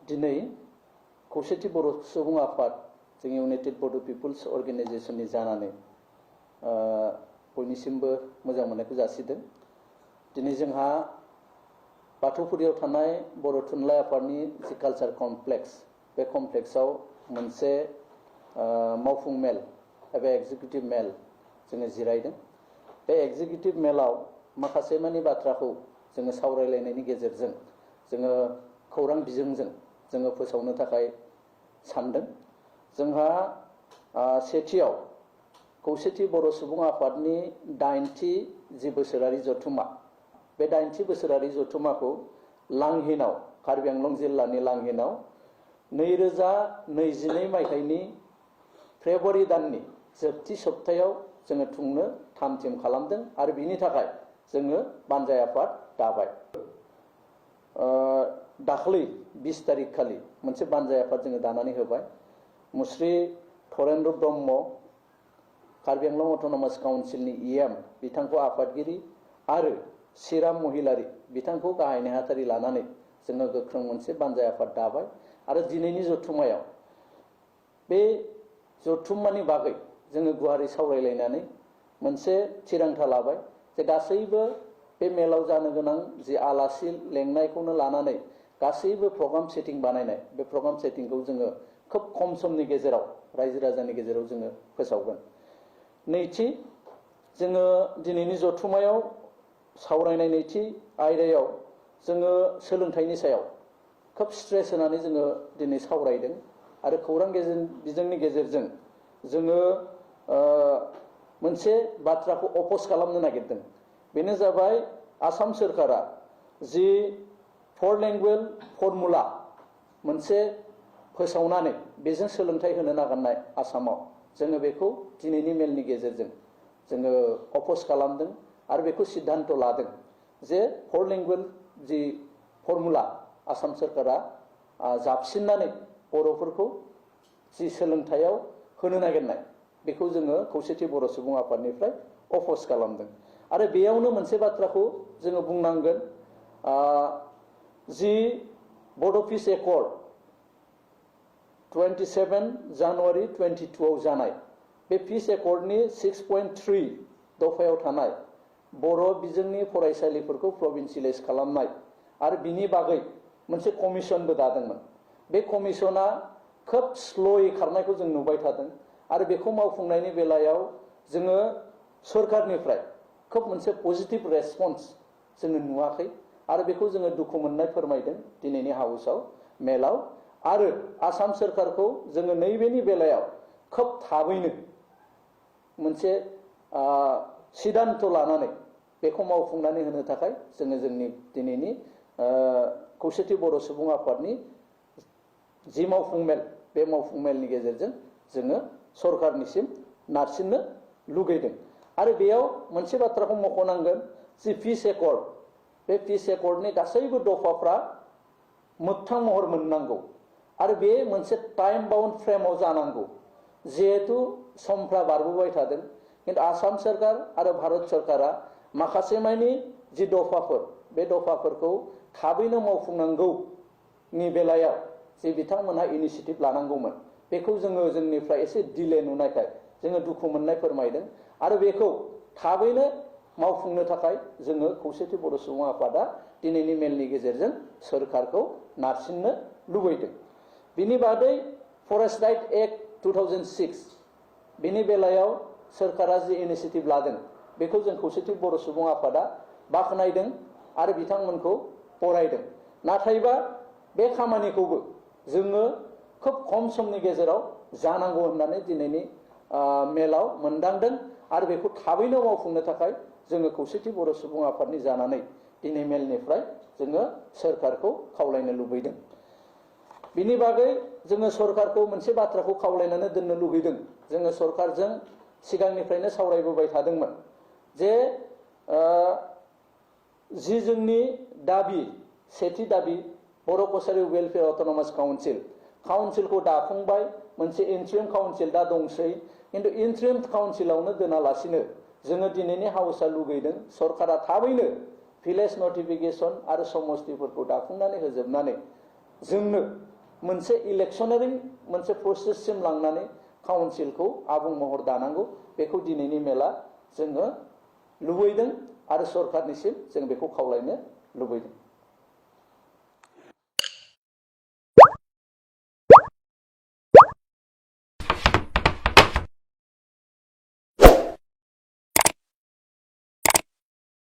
दिनै खौसेथि बर' सुबुं आफाद जों इउनाइटेड बड' पिपुल्स अर्गेनाइजेशननि जानानै बयनिसिमबो मोजां मोननायखौ जासिदों। दिनै जोंहा बाथौफुरियाव थानाय बर' थुनलाइ आफादनि जि कालचार कमप्लेक्स, बे कमप्लेक्सआव मोनसे मावफुं मेल एबा एग्जिकिउटिभ मेल जोङो जिरायदों। बे एग्जिकिउटिभ मेलाव माखासे मानि बाथ्राखौ जोङो सावरायलायनायनि गेजेरजों जोङो खौरां बिजोंजों जोङो फोसावनो थाखाय सानदों। जोंहा सेथियाव खौसेथि बर' सुबुं आफादनि 8थि जि बोसोरारि जथुमा, बे 8थि बोसोरारि जथुमाखौ लांहिनाव, कार्बि आंलं जिल्लानि लांहिनाव 2022 मायथाइनि फेब्रुवारि दाननि जोबथि सप्तायाव जोङो खुंनो थाम थिम खालामदों आरो बिनि थाखाय जोङो बानजाय आफाद दाबाय। दाख्लै 20 तारिख खालि मोनसे बानजाय आफाद जोङो दानानै होबाय। मुस्रि धरेन्द्र ब्रह्म, कार्बि आंलं अट'नमास काउन्सिलनि EM बिथांखौ आफादगिरि आरो श्रीराम महिलारि बिथांखौ गाहाय नेहाथारि लानानै जोङो गोख्रों मोनसे बानजाय आफाद दाबाय आरो दिनैनि जथुमायाव बे जथुम्मानि बागै जोङो गुवारै सावरायलायनानै मोनसे थिरांथा लाबाय जे गासैबो बे मेलाव जानो गोनां जि आलासि लेंनायखौनो लानानै गासैबो प्रग्राम सेटिं बानायनाय, बे प्रग्राम सेटिंखौ जोङो खोब खम समनि गेजेराव रायजो राजानि गेजेराव जोङो फोसावगोन। नैथि, जोङो दिनैनि जथुमायाव सावरायनाय नैथि आयदायाव जोङो सोलोंथाइनि सायाव खोब स्ट्रेस होनानै जोङो दिनै सावरायदों आरो खौरां बिजोंनि गेजेरजों जोङो मोनसे बाथ्राखौ अपोज खालामनो नागिरदों। बेनो जाबाय आसाम सोरखारा जि 4 लेंगुवेज फर्मुला मोनसे फोसावनानै बेजों सोलोंथाइ होनो नागिरनाय आसामाव, जोङो बेखौ दिनैनि मेलनि गेजेरजों जोङो अपोज खालामदों आरो बेखौ सिद्धान्त लादों जे 4 लेंगुवेज जि फर्मुला आसाम सोरखारा जाबसिननानै बर'फोरखौ जि सोलोंथाइयाव होनो नागिरनाय, बेखौ जोङो खौसेथि बर' सुबुं आफादनिफ्राय अपोज खालामदों। आरो बेयावनो मोनसे बाथ्राखौ जोङो बुंनांगोन, जि बड' पिस एकर्ड 27 जानुवारि 22 आव जानाय, बे पिस एकर्डनि 6.3 दफायाव थानाय बर' बिजोंनि फरायसालिफोरखौ प्रभिन्सियेलाइज खालामनाय आरो बिनि बागै मोनसे कमिसनबो दादोंमोन। बे कमिसना खोब स्ल'यै खारनायखौ जों नुबाय थादों आरो बेखौ मावफुंनायनि बेलायाव जोङो सरकारनिफ्राय खोब मोनसे पजिटिभ रेसपन्स जोङो नुवाखै आरो बेखौ जोङो दुखु मोननाय फोरमायदों दिनैनि हाउसआव मेलाव। आरो आसाम सोरखारखौ जोङो नैबेनि बेलायाव खोब थाबैनो मोनसे सिद्धान्त लानानै बेखौ मावफुंनानै होनो थाखाय जोङो जोंनि दिनैनि खौसेथि बर' सुबुं आफादनि जि मावफुं मेल, बे मावफुं मेलनि गेजेरजों जोङो सरकारनिसिम नारसिननो लुगैदों। आरो बेयाव मोनसे बाथ्राखौ मख'नांगोन, जि पिस एकर्ड, बे पिस एकर्डनि गासैबो दफाफ्रा मोगथां महर मोननांगौ आरो बे मोनसे टाइम बाउन्ड फ्रेमाव जानांगौ। जिहेतु समफ्रा बारबोबाय थादों, किन्तु आसाम सोरखार आरो भारत सोरखारा माखासे मानि जि दफाफोर, बे दफाफोरखौ थाबैनो मावफुंनांगौनि बेलायाव जे बिथांमोनहा इनिसियेटिभ लानांगौमोन, बेखौ जोङो जोंनिफ्राय एसे डिले नुनायखाय जोङो दुखु मोननाय फोरमायदों आरो बेखौ थाबैनो मावफुंनो थाखाय जोङो खौसेथि बर' सुबुं आफादा दिनैनि मेलनि गेजेरजों सोरखारखौ नारसिननो लुबैदों। बिनि बादै फरेस्ट राइट एक्ट 2006, बिनि बेलायाव सोरखारा जि इनिसियेटिभ लादों, बेखौ जों खौसेथि बर' सुबुं आफादा बाख्नायदों आरो बिथांमोनखौ बरायदों। नाथायबा बे खामानिखौबो जोङो खोब खम समनि गेजेराव जानांगौ होननानै दिनैनि मेलाव मोनदांदों आरो बेखौ थाबैनो मावफुंनो थाखाय जोङो खौसेथि बर' सुबुं आफादनि जानानै दिनै मेलनिफ्राय जोङो सोरखारखौ खावलायनो लुबैदों। बिनि बागै जोङो सरकारखौ मोनसे बाथ्राखौ खावलायनानै दोननो लुगैदों। जोङो सरकारजों सिगांनिफ्रायनो सावरायबोबाय थादोंमोन जे जि जोंनि दाबि, सेथि दाबि, बर' कसारि वेलफेयार अट'नमास काउन्सिलखौ दाफुंबाय, मोनसे इन्ट्रिम काउन्सिल दा दंसै, किन्तु इन्ट्रिम काउन्सिलावनो दोनालासिनो जोङो दिनैनि हाउसआ लुगैदों सरकारा थाबैनो भिलेज नटिफिकेसन आरो समस्तिफोरखौ दाफुंनानै होजोबनानै जोंनो मोनसे इलेक्शनारि मोनसे प्रसेससिम लांनानै काउन्सिलखौ आबुं महर दानांगौ बेखौ दिनैनि मेला जोङो लुबैदों आरो सरकारनिसिम जों बेखौ खावलायनो लुबैदों।